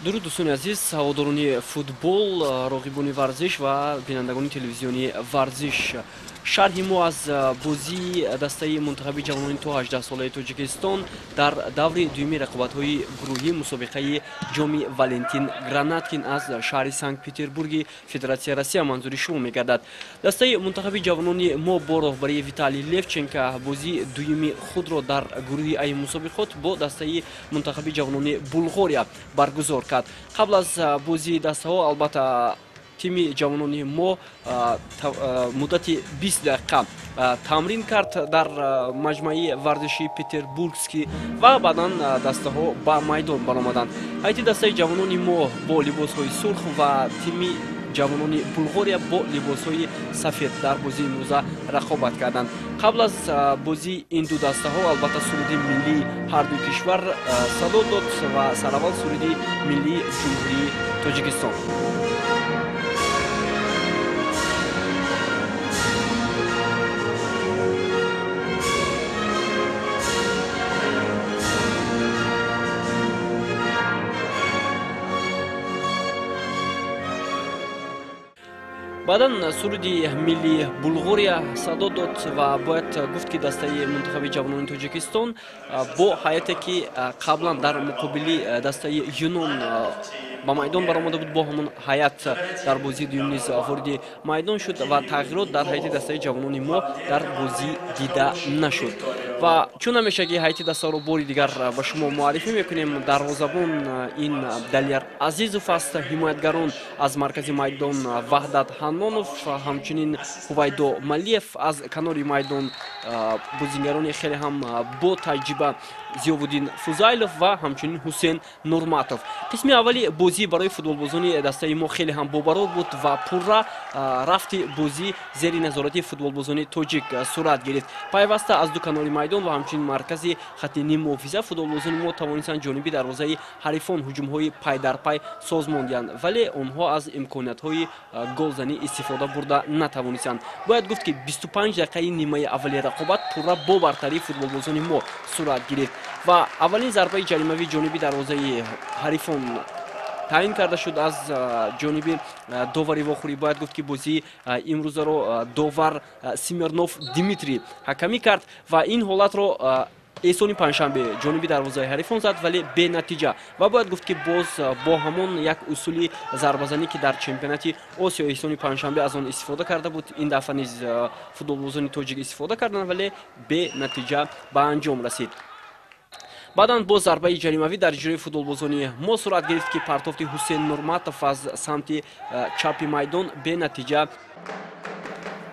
Дуруд, дӯстони азиз, ҳаводорони футбол, роғибони варзиш ва бинандагони телевизиони «Варзиш». Шарҳи мо аз бозии дастаи мунтахаби ҷавонони то 18 солаи Тоҷикистон дар даври дуюми рақобатҳои гурӯҳии мусобиқаи Ҷоми Валентин Гранаткин аз шаҳри Санкт Петербурги Федератсияи Россия манзури шумо мегардад. Дастаи мунтахаби ҷавонони мо бо роҳбарии Виталий Левченко бозии дуюми худро дар гурӯҳи аи мусобиқот бо дастаи мунтахаби ҷавонони Булғория баргузор кард. Қабл аз бозии дастаҳо, албатта, тими ҷавонони мо муддати 20 дақиқа тамрин кард дар маҷмӯаи варзишии Петербургский ва баъдан дастаҳо ба майдон баромаданд. Ҳайати дастаи ҷавонони мо бо либосҳои сурх ва тими ҷавонони Булғория бо либосҳои сафед дар бозии имрӯза рақобат карданд. Қабл аз бозии ин ду дастаҳо, албатта, суруди миллии ҳарду кишвар садо дод ва сараввал суруди миллии Ҷумҳурии Тоҷикистон. Баъдан суруди миллии Булғория садо дод ва бояд гуфт, ки дастаи мунтахаби ҷавонони Тоҷикистон бо ҳайате, ки қаблан дар муқобили дастаи Юнон ба майдон баромада буд, бо ҳамон ҳайат дар бозии дуюм низ вориди майдон шуд ва тағйирот дар ҳайати дастаи ҷавонони мо дар бозӣ дида нашуд. Ва чун ҳамешагӣ ҳайати дастаро бори дигар ба шумо муаррифӣ мекунем: дарвозабон ин Далияр Азизов аст, ҳимоятгарон аз маркази майдон Ваҳдат Ҳаннонов, ҳамчунин Ҳувайдо Малиев, аз канори майдон бозингарони хеле ҳам бо таҷриба Зиёвуддин Фузайлов ва ҳамчунин Ҳусен Нурматов. Қисми аввали бозӣ барои футболбозони дастаи мо хеле ҳам бобарор буд ва пурра рафти бозӣ зери назорати футболбозони тоҷик сурат гирифт. Пайваста аз ду канори майдон ва ҳамчунин маркази хатти ниммуҳофиза футболбозони мо тавонистанд ҷониби дарвозаи ҳарифон ҳуҷумҳои пайдарпай созмон диҳанд, вале онҳо аз имкониятҳои голзанӣ истифода бурда натавонистанд. Бояд гуфт, ки 25 дақиқаи нимаи аввали рақобат пурра бо бартарии футболбозони мо сурат гирифт ва аввалин зарбаи ҷаримавӣ ҷониби дарвозаи ҳарифон таъин карда шуд аз ҷониби довари вохӯрӣ. Бояд гуфт, ки бозии имрӯзаро довар Смирнов Дмитрий ҳакамӣ кард ва ин ҳолатро Эҳсони Панҷшанбе ҷониби дарвозаи ҳарифон зад, вале бенатиҷа. Ва бояд гуфт, ки боз бо ҳамон як усули зарбазанӣ, ки дар чемпионати Осиё Эҳсони Панҷшанбе аз он истифода карда буд, ин дафъа низ футболбозони тоҷик истифода карданд, вале бенатиҷа ба анҷом расид. Баъдан боз зарбаи ҷаримавӣ дар иҷрои футболбозони мо сурат гирифт, ки партофти Ҳусен Нурматов аз самти чапи майдон бенатиҷа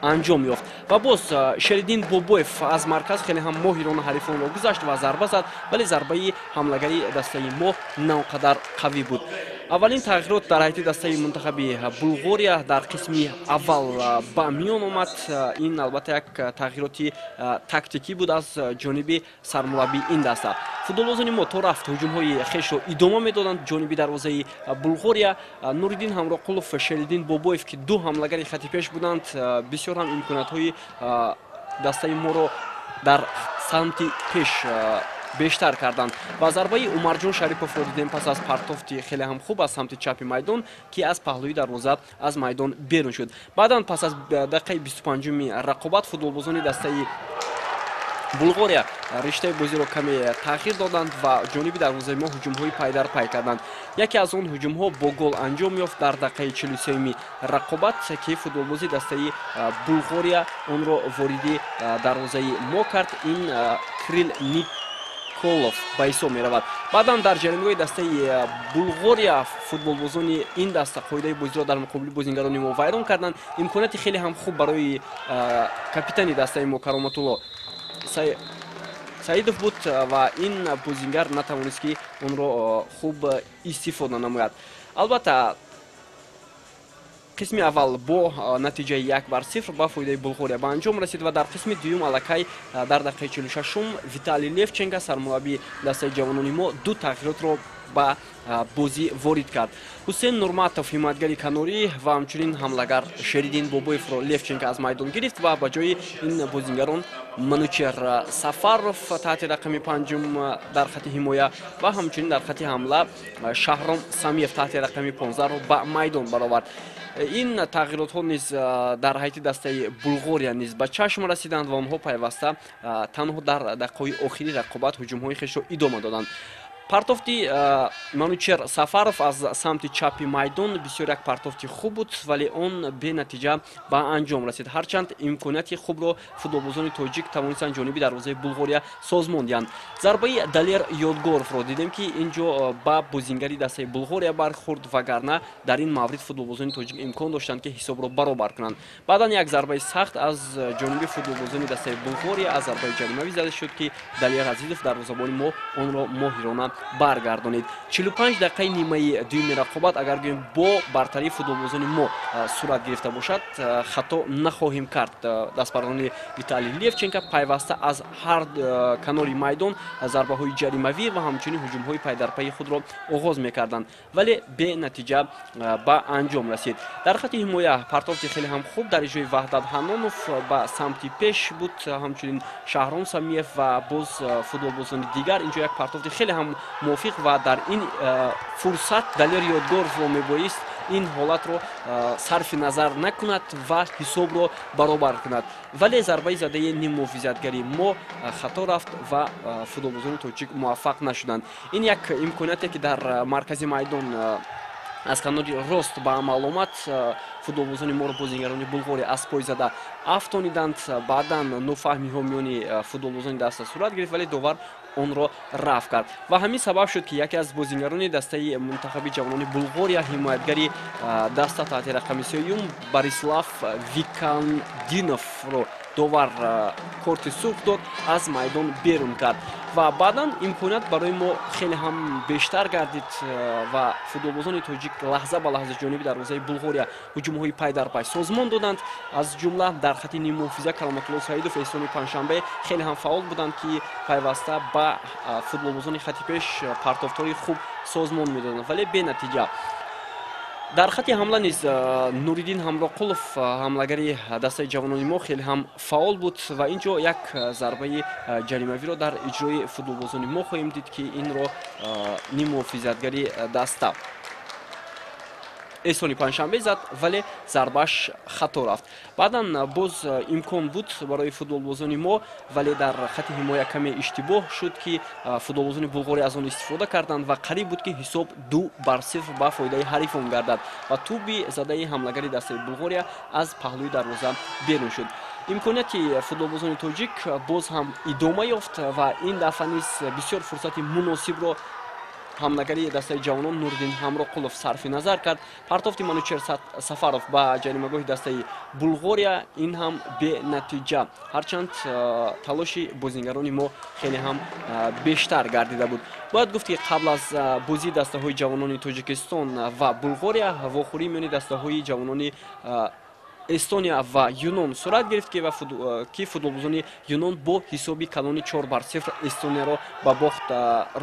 анҷом ёфт. Ва боз Шериддин Бобоев аз марказ хеле ҳам моҳирона ҳарифонро гузашт ва зарба зад, вале зарбаи ҳамлагари дастаи мо на он қадар қавӣ буд. Аввалин тағйирот дар ҳайати дастаи мунтахаби Булғория дар қисми аввал ба миён омад. Ин, албатта, як тағйироти тактикӣ буд аз ҷониби сармураббии ин даста. Футболбозони мо то рафт ҳуҷумҳои хешро идома медоданд ҷониби дарвозаи Булғория. Нуриддин Ҳамроқулов, Шериддин Бобоев, ки ду ҳамлагари хати пеш буданд, бисёр ҳам имкониятҳои дастаи моро дар самти пеш бештар карданд. Ва зарбаи Умарҷон Шариповро дидем пас аз партофти хеле ҳам хуб аз самти чапи майдон, ки аз паҳлӯи дарвоза аз майдон берун шуд. Баъдан пас аз дақиқаи 25-уми рақобат футболбозони дастаи Булғория риштаи бозиро каме таъхир доданд ва ҷониби дарвозаи мо ҳуҷумҳои пайдарпай карданд. Яке аз он ҳуҷумҳо бо гол анҷом ёфт дар дақиқаи 43-юми рақобат, ки футболбози дастаи Булғория онро вориди дарвозаи мо кард. Ин Крил Николов ба ҳисоб меравад. Баъдан дар ҷаримагоҳи дастаи Булғория футболбозони ин даста қоидаи бозиро дар муқобили бозингарони мо вайрон карданд. Имконияти хеле ҳам хуб барои капитани дастаи мо Кароматулло Саидов буд ва ин бозингар натавонист, ки онро хуб истифода намояд. Албатта, қисми аввал бо натиҷаи 1-0 ба фоидаи Булғория ба анҷом расид ва дар қисми дуюм аллакай дар дақиқаи 46-ум Виталий Левченко, сармураббии дастаи ҷавонони мо, ду тағйиротро ба бозӣ ворид кард. Ҳусейн Нурматов ҳимоятгари канорӣ ва ҳамчунин ҳамлагар Шериддин Бобоевро Левченко аз майдон гирифт ва ба ҷои ин бозингарон Манучер Сафаров таҳти рақами панҷум дар хати ҳимоя ва ҳамчунин дар хати ҳамла Шаҳром Самиев таҳти рақами 15-ро ба майдон баровард. Ин тағйиротҳо низ дар ҳайати дастаи Булғория низ ба чашм расиданд ва онҳо пайваста танҳо дар дақиқаҳои охири рақобат ҳуҷумҳои хешро идома доданд. Партофти Манучер Сафаров аз самти чапи майдон бисёр як партофти хуб буд, вале он бенатиҷа ба анҷом расид. Ҳарчанд имконияти хубро футболбозони тоҷик тавонистанд ҷониби дарвозаи Булғория созмон диҳанд. Зарбаи Далер Ёдгоровро дидем, ки ин ҷо ба бозингари дастаи Булғория бархӯрд, вагарна дар ин маврид футболбозони тоҷик имкон доштанд, ки ҳисобро баробар кунанд. Баъдан як зарбаи сахт аз ҷониби футболбозони дастаи Булғория аз зарбаи ҷаримавӣ зада шуд, ки Далер Азизов, дарвозабони мо, онро моҳирона баргардонид. 45 дақиқаи нимаи дуюми рақобат, агар гӯем, бо бартарии футболбозони мо сурат гирифта бошад, хато нахоҳем кард. Дастпарварони Виталий Левченко пайваста аз ҳар канори майдон зарбаҳои ҷаримавӣ ва ҳамчунин ҳуҷумҳои пайдарпайи худро оғоз мекарданд, вале бенатиҷа ба анҷом расид. Дар хати ҳимоя партофти хеле ҳам хуб дар иҷрои Ваҳдат Ҳаннонов ба самти пеш буд, ҳамчунин Шаҳром Самиев ва боз футболбозони дигар. Инҷо як партофти хеле ҳам мувофиқ ва дар ин фурсат Далер Ёдгоровро мебоист ин ҳолатро сарфи назар накунад ва ҳисобро баробар кунад, вале зарбаи задаи ниммуҳофизатгари мо хато рафт ва футболбозони тоҷик муваффақ нашуданд. Ин як имконияте, ки дар маркази майдон аз канори рост ба амал омад, футболбозони моро бозингарони Булғория аз пой зада афтониданд. Баъдан нофаҳмиҳо миёни футболбозони даста сурат гирифт, вале довар онро рафт кард ва ҳамин сабаб шуд, ки яке аз бозингарони дастаи мунтахаби ҷавонони Булғория, ҳимоятгари даста таҳти рақами сеюм Борислав Викандиновро довар корти сурх дод, аз майдон берун кард ва баъдан имконият барои мо хеле ҳам бештар гардид ва футболбозони тоҷик лаҳза ба лаҳза ҷониби дарвозаи Булғория ҳуҷумҳои пайдарпай созмон доданд. Аз ҷумла дар хати ниммуҳофиза Кароматулло Саидов, Эҳсони Панҷшанбе хеле ҳам фаъол буданд, ки пайваста ба футболбозони хати пеш партофтҳои хуб созмон медоданд, вале бенатиҷа. Дар хати ҳамла низ Нуриддин Ҳамроқулов, ҳамлагари дастаи ҷавонони мо, хеле ҳам фаъол буд ва ин ҷо як зарбаи ҷаримавиро дар иҷрои футболбозони мо хоҳем дид, ки инро ниммуҳофизатгари даста Эҳсони Панҷшанбе зад, вале зарбааш хато рафт. Баъдан боз имкон буд барои футболбозони мо, вале дар хати ҳимоя каме иштибоҳ шуд, ки футболбозони Булғория аз он истифода карданд ва қариб буд, ки ҳисоб 2-0 ба фоидаи ҳарифон гардад ва тӯби задаи ҳамлагари дастаи Булғория аз паҳлӯи дарвоза берун шуд. Имконияти футболбозони тоҷик боз ҳам идома ёфт ва ин дафъа низ бисёр фурсати муносибро ҳамлагари дастаи ҷавонон Нуриддин Ҳамроқулов сарфи назар кард. Партофти Манучер Сафаров ба ҷаримагоҳи дастаи Булғория, ин ҳам бенатиҷа, ҳарчанд талоши бозингарони мо хеле ҳам бештар гардида буд. Бояд гуфт, ки қабл аз бозии дастаҳои ҷавонони Тоҷикистон ва Булғория вохӯрии миёни дастаҳои ҷавонони Эстония ва Юнон сурат гирифт, ки футболбозони Юнон бо ҳисоби калони 4-0 Эстонияро ба бохт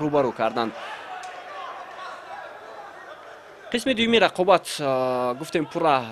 рӯбарӯ карданд. Қисми дуюми рақобат, гуфтем, пурра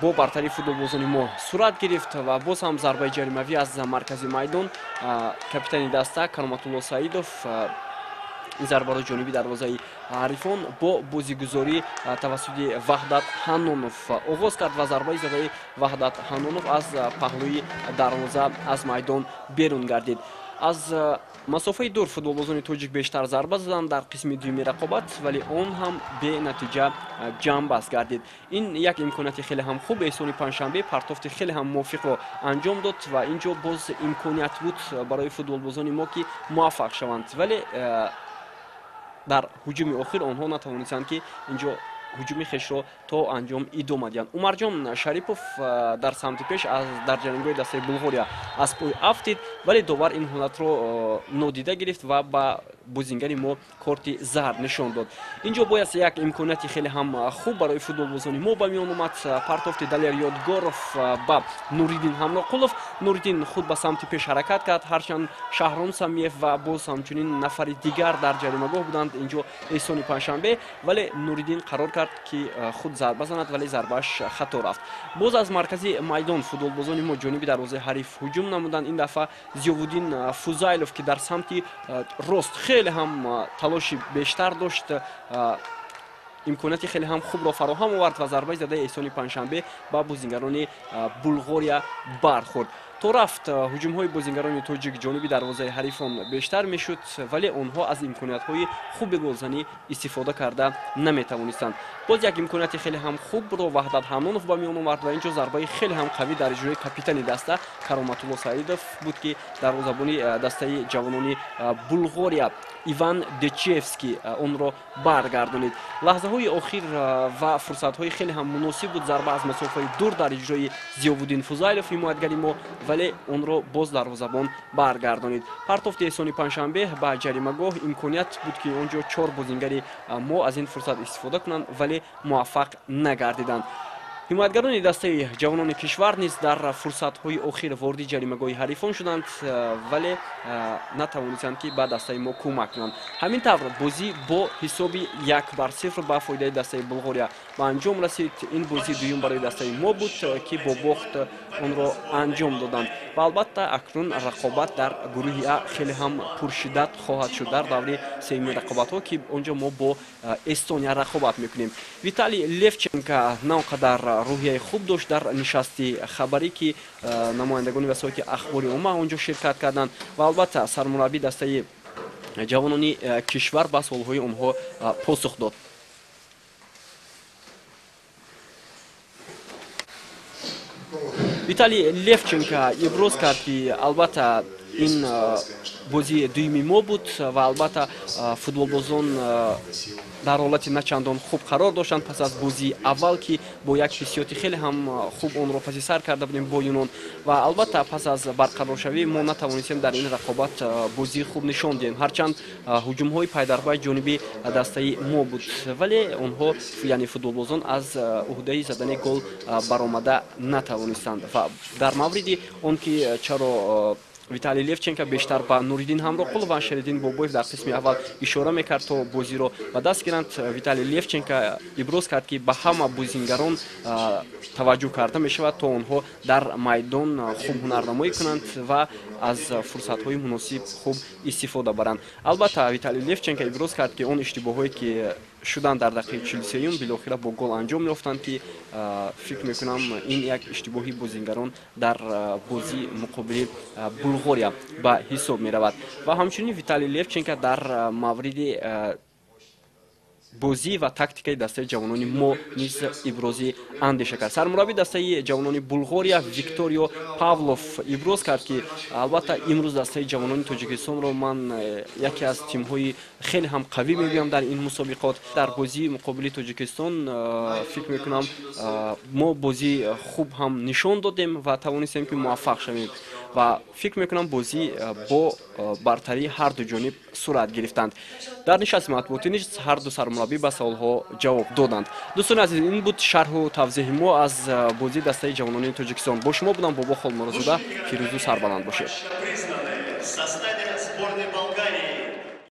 бо бартарии футболбозони мо сурат гирифт ва боз ҳам зарбаи ҷаримавӣ аз маркази майдон, капитани даста Кароматулло Саидов ин зарбаро ҷониби дарвозаи ҳарифон бо бозигузорӣ тавассути Ваҳдат Ҳаннонов оғоз кард ва зарбаи задаи Ваҳдат Ҳаннонов аз паҳлӯи дарвоза аз майдон берун гардид. Аз масофаи дур футболбозони тоҷик бештар зарба заданд дар қисми дуюми рақобат, вале он ҳам бенатиҷа ҷамъбаст гардид. Ин як имконияти хеле ҳам хуб, Эҳсони Панҷшанбе партофти хеле ҳам мувофиқро анҷом дод ва ин ҷо боз имконият буд барои футболбозони мо, ки муваффақ шаванд, вале дар ҳуҷуми охир онҳо натавонистанд, ки ин ҷо ҳуҷуми хешро то анҷом идома диҳанд. Умарҷон Шарипов дар самти пеш дар ҷаримгоҳи дастаи Булғория аз пой афтид, вале довар ин ҳолатро нодида гирифт ва ба бозингари мо корти зард нишон дод. Инҷо бояд як имконияти хеле ҳам хуб барои футболбозони мо ба миён омад. Партофти Далер Ёдгоров ба Нуриддин Ҳамроқулов. Нуриддин худ ба самти пеш ҳаракат кард, ҳарчанд Шаҳром Самиев ва боз ҳамчунин нафари дигар дар ҷаримагоҳ буданд, инҷо Эҳсони Панҷшанбе, вале Нуриддин қарор кард, ки худ зарба занад, вале зарбааш хато рафт. Боз аз маркази майдон футболбозони мо ҷониби дарвозаи ҳариф ҳуҷум намуданд. Ин дафъа Зиёвуддин Фузайлов, ки дар самти рост хеле ҳам талоши бештар дошт, имконияти хеле ҳам хубро фароҳам овард ва зарбаи задаи Эҳсони Панҷшанбе ба бозингарони Булғория бархӯрд. То рафт ҳуҷумҳои бозингарони тоҷик ҷониби дарвозаи ҳарифон бештар мешуд, вале онҳо аз имкониятҳои хуби голзанӣ истифода карда наметавонистанд. Боз як имконияти хеле ҳам хубро Ваҳдат Ҳамнонов ба миён овард ва инҷо зарбаи хеле ҳам қавӣ дар иҷрои капитани даста Кароматулло Саидов буд, ки дарвозабони дастаи ҷавонони Булғория Иван Дечевский онро баргардонид. Лаҳзаҳои охир ва фурсатҳои хеле ҳам муносиб буд зарба аз масофаи дур дар иҷрои Зиёвуддин Фузайлов, ҳимоятгари мо, вале онро боз дарвозабон баргардонид. Партофти Эҳсони Панҷшанбе ба ҷаримагоҳ имконият буд, ки он ҷо 4 бозингари мо аз ин фурсат истифода кунанд, вале муваффақ нагардиданд. Ҳимоятгарони дастаи ҷавонони кишвар низ дар фурсатҳои охир вориди ҷаримагоҳи ҳарифон шуданд, вале натавонистанд, ки ба дастаи мо кӯмак кунанд. Ҳамин тавр бозӣ бо ҳисоби 1-0 ба фоидаи дастаи Булғория ба анҷом расид. Ин бозии дуюм барои дастаи мо буд, ки бо бохт онро анҷом доданд. Ва албатта акнун рақобат дар гурӯҳи А хеле ҳам пуршиддат хоҳад шуд дар даври сеюми рақобатҳо, ки он ҷо мо бо Эстония рақобат мекунем. Виталий Левченко на он қадар рӯҳияи хуб дошт дар нишасти хабарӣ, ки намояндагони васоити ахбори омма он ҷо ширкат карданд ва албатта сармураббии дастаи ҷавонони кишвар ба суолҳои онҳо посух дод. Виталий Левченко иброз кард, ки албатта ин бозии дуюми мо буд ва албатта футболбозон дар ҳолати начандон хуб қарор доштанд пас аз бозии аввал, ки бо як ҳиссиёти хеле ҳам хуб онро паси сар карда будем бо Юнон, ва албатта пас аз барқароршавӣ мо натавонистем дар ин рақобат бозии хуб нишон диҳем, ҳарчанд ҳуҷумҳои пайдарпай ҷониби дастаи мо буд, вале онҳо, яъне футболбозон, аз уҳдаи задани гол баромада натавонистанд. Ва дар мавриди он ки чаро Виталий Левченко бештар ба Нуриддин Ҳамроқулов ва Шериддин Бобоев дар қисми аввал ишора мекард, то бозиро ба даст гиранд, Виталий Левченко иброз кард, ки ба ҳама бозингарон таваҷҷӯҳ карда мешавад, то онҳо дар майдон хуб ҳунарнамоӣ кунанд ва аз фурсатҳои муносиб хуб истифода баранд. Албатта Виталий Левченко иброз кард, ки он иштибоҳое, ки шуданд дар дақиқаи 43-юм, билохира бо гол анҷом ёфтанд, ки фикр мекунам ин як иштибоҳи бозингарон дар бозии муқобили Булғория ба ҳисоб меравад. Ва ҳамчунин Виталий Левченко дар мавриди бозӣ ва тактикаи дастаи ҷавонони мо низ ибрози андеша кард. Сармураббии дастаи ҷавонони Булғория Викторио Павлов иброз кард, ки албатта имрӯз дастаи ҷавонони Тоҷикистонро ман яке аз тимҳои хеле ҳам қавӣ мегӯям дар ин мусобиқот. Дар бозии муқобили Тоҷикистон фикр мекунам мо бозии хуб ҳам нишон додем ва тавонистем, ки муваффақ шавем, ва фикр мекунам бозӣ бо бартарии ҳарду ҷониб сурат гирифтанд. Дар нишасти матбуотӣ низ ҳарду сармураббӣ ба саволҳо ҷавоб доданд. Дӯстони азиз, ин буд шарҳу тавзеҳи мо аз бозии дастаи ҷавонони Тоҷикистон. Бо шумо будам Бобо Холмурозода. Фирӯзу сарбаланд бошед. В составе сборной Болгарии.